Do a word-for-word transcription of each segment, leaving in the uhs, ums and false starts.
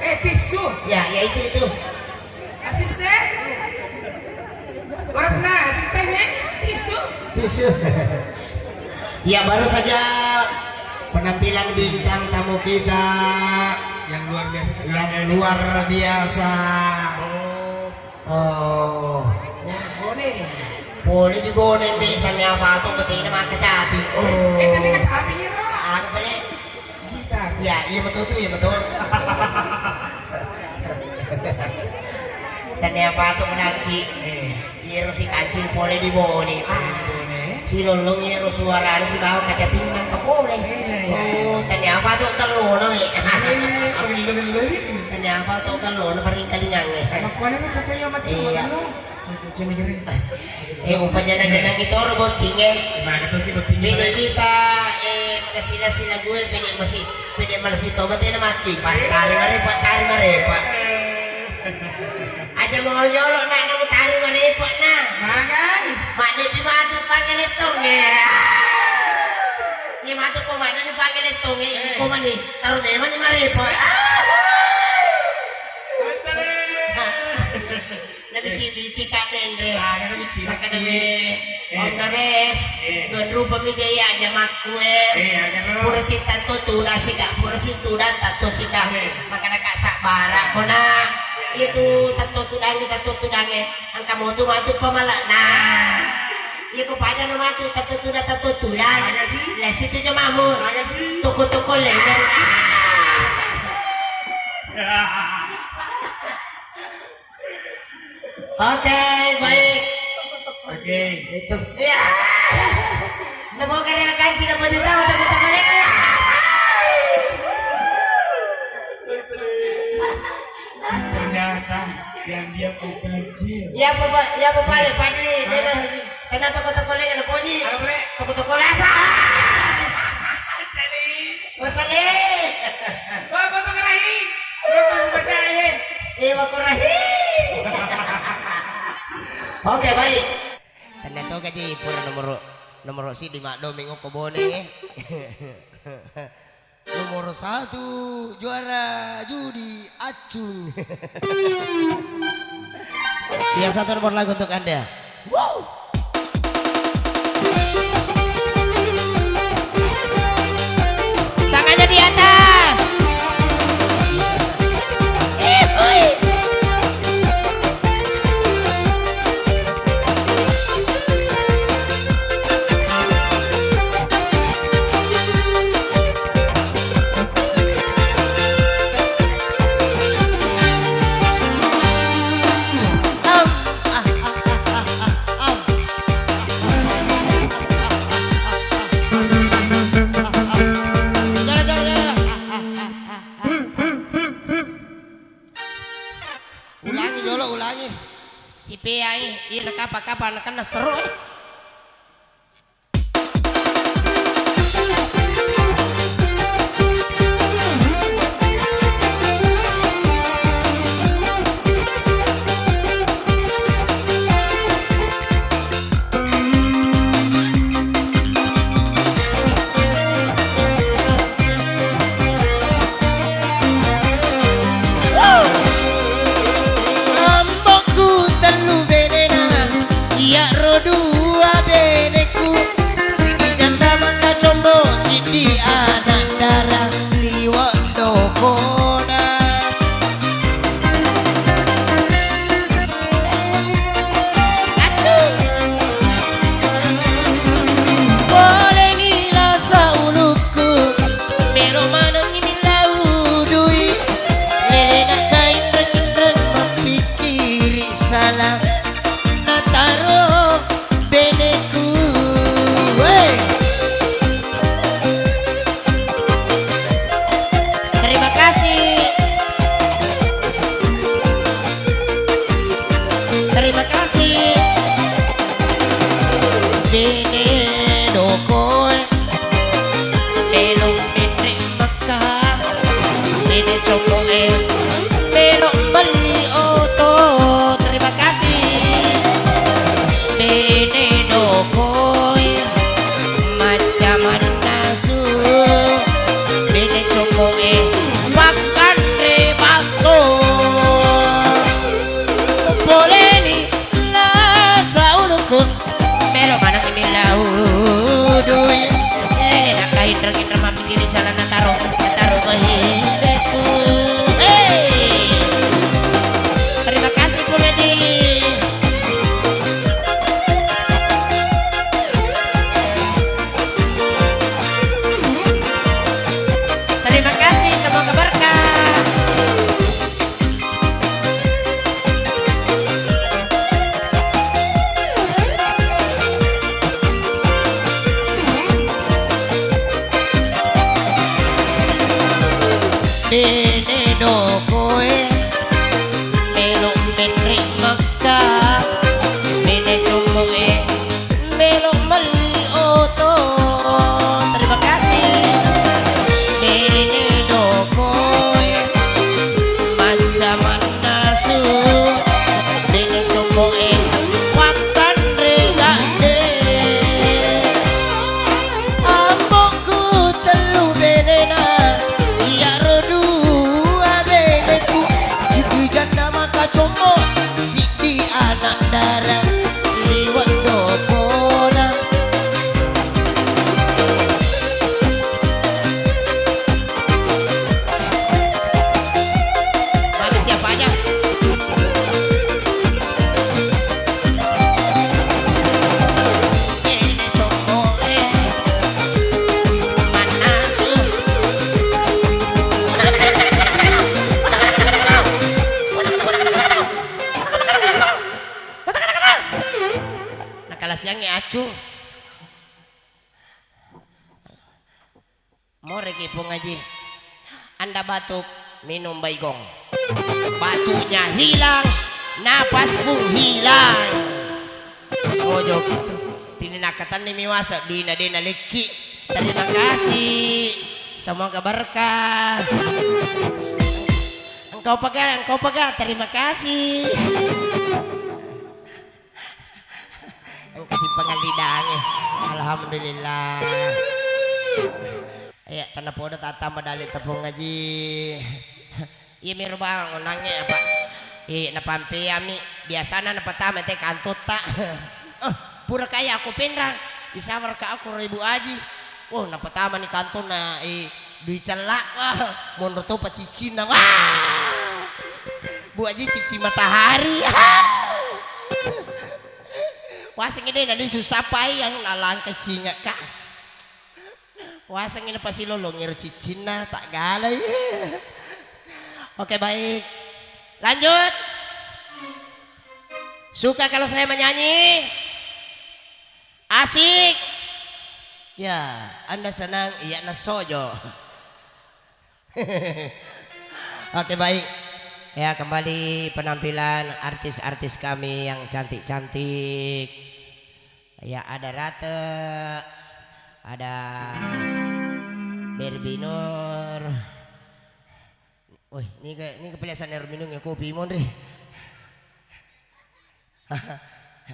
Eh, tisu. Ya, ya itu, itu. Asisten. Orang kena asisten, eh? Tisu. Tisu. Ya, baru saja penampilan bintang tamu kita yang luar biasa sekali. Yang luar biasa. Oh. Oh. Ya, boleh. Boleh di boleh, Mi. Tanya apa tuh, betina maka capi. Oh. Eh, tadi kan capi, ya, Ro? Apa, Bele? Gitar. Ya, iya betul tuh, iya betul. Tania patu menaki. Eh. Iyaro si kancil pole di bone. Ah, bone. Si lollong iyaro suarana sibawa kaca pinang ka pole. Iya, iya. Oh, tania patu tellono, eh. Eh, oh, iya, iya, iya. Tania patu tellono paring kalingange. Makkuane cocok ya macam. Iya. Eh, upajana-jana kitoro bottingnge. Maka to si bottingnge. Pede kita, eh, masila-sila gue, pede masi, pede malasi toba tena maki. Pas tari marepa, tari marepa. Aja mau nyolok nak, nak tari marepa nah. Magai. Mak depi matu pangeletong ya. Ni matu ko mana ni pangeletong ya. Eh. Ko mani, taruh memang ni marepa. Masalah. Nabici-bici Kak Denre. Ah, nabici. Makkeda we, eh, Om Dores, eh, don rupa mi jai aja makku, eh. Eh, aja ro. Pura si tanto tuda sika, pura si tuda tanto sika. Eh. Makkeda Kak Sabbara, kona, iya tu tanto tudangi, tanto tudangi. Engka motu matu pamalakna. Iya ko pada no matu tanto tuda, tanto tuda. Aga si? Lesi tu jamamu. Aga si? Toko-toko lender. Oke, baik. Oke. Itu. Iya. Namo karena kanci namo juta, otak-otak kalian. Ternyata yang dia bukan jin. Ya, Bapak, ya, Bapak, Pak Dwi. Mana tadi? Tena toko-toko lagi, ada Poji. Apa, Bre? Toko-toko rasa. Tadi. Masale. Wah, foto kerahi. Foto kerahi. Eh, foto kerahi. Oke, baik. Tanda to gaji pura nomor, nomor sidi maddomeng ko bone. Nomor satu juara judi Acung. Ya, satu nomor lagu untuk Anda. Wow. Tangannya di atas. Ih, hui. Ulangi jolo, ulangi. Sipeai, ira kapa-kapa nakenna seteru, eh. Ambo'ku tellu benena, iya'ro du Bene dokoe, melo menre Mekka. Bene commo'e, melo melli oto. Terima kasih. Bene dokoe, mancaman nasu, bene commo'e, wattanre gadde. Ambo'ku tellu benena, iyaro dua beneku, siddi janda maka commo, siddi anak dara liwe' dokona. Mana siapa aja? Nakalasiangngi accu. Moreki Pung Aji. Anda batuk, minum Baygon. Batuknya hilang, napas pun hilang. Sojo kitu. Tini nakatanni mi wasa, duina dena lekki. Terima kasih. Semoga berkah. Engkau paga, engkau paga. Terima kasih. Engka si pangallidangnge. Alhamdulillah. Iya, tennapodo tattama dale tepung ngaji. Iya, miro bawang onangnge apa? Iya, napampeami. Biasana napatama te kantotta. Eh, pura kaya aku penrang. Disawarka aku ribu aji. Oh, napatamani kantonna, eh, dui cella. Wah, monro topa ciccinna. Wah. Bu Aji, ciccing matahari. Wasengngi de nalisu sapai yang nalangka singa ka. Wasengngi napasilolong ero ciccinna, tak galai. Oke, baik. Lanjut. Suka kalau saya menyanyi? Asik. Ya, Anda senang, iya nasojo. Oke, baik. Ya, kembali penampilan artis-artis kami yang cantik-cantik. Ya, ada Rate, ada Barbie Nur. Woi, niga, niga pilihan ero minumnya kopi monri.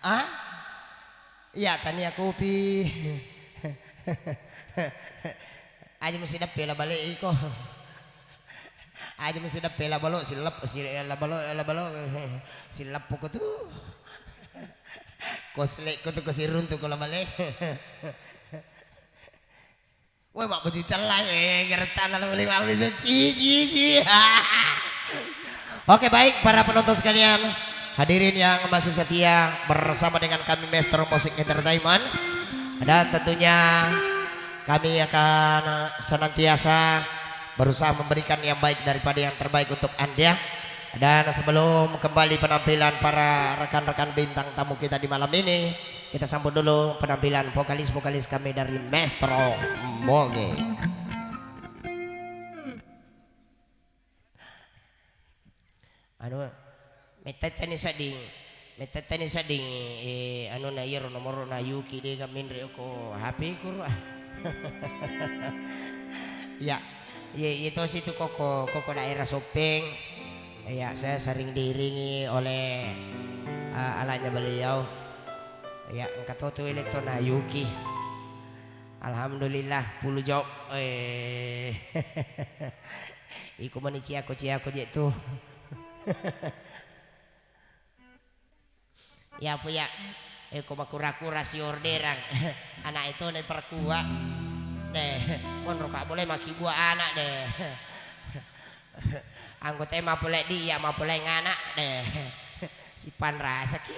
Ah? Iya, tania kopi. Aja mesti deppe la bale iko. Aja mesti deppe la balo, silap, si-, la balo, la balo, silap ko tu. Koslek ko tu, ko siruntu ko la bale. Woi, mak baju cellang, eh, geretan lalu beli, beli, ci, ci, ci. Oke, baik, para penonton sekalian, hadirin yang masih setia bersama dengan kami Maestro Music Entertainment, dan tentunya kami akan senantiasa berusaha memberikan yang baik daripada yang terbaik untuk Anda. Dan sebelum kembali penampilan para rekan-rekan bintang tamu kita di malam ini, kita sambut dulu penampilan vokalis-vokalis kami dari Maestro Moze. Anu, mettani sedding, mettani sedding, eh, anu na iyaro nomoro na Yuki de ga menre ko H P ku ro, ah. Ya, ye, ye tosi tu koko, koko daerah Soppeng. Ya, saya sering diiringi oleh, eh, anaknya beliau. Ya, engka to tu eletto na Yuki. Alhamdulillah, pulu jok. Eh. Iko mani ciako-ciako je tu. Ya, apa ya? Eh, ko makura-kura si orderan. Anak itu nih perkua. Deh, monro ka boleh maki buah anak deh. Anggota mapulai dia, mapulai anak deh. Sipan rasa ki.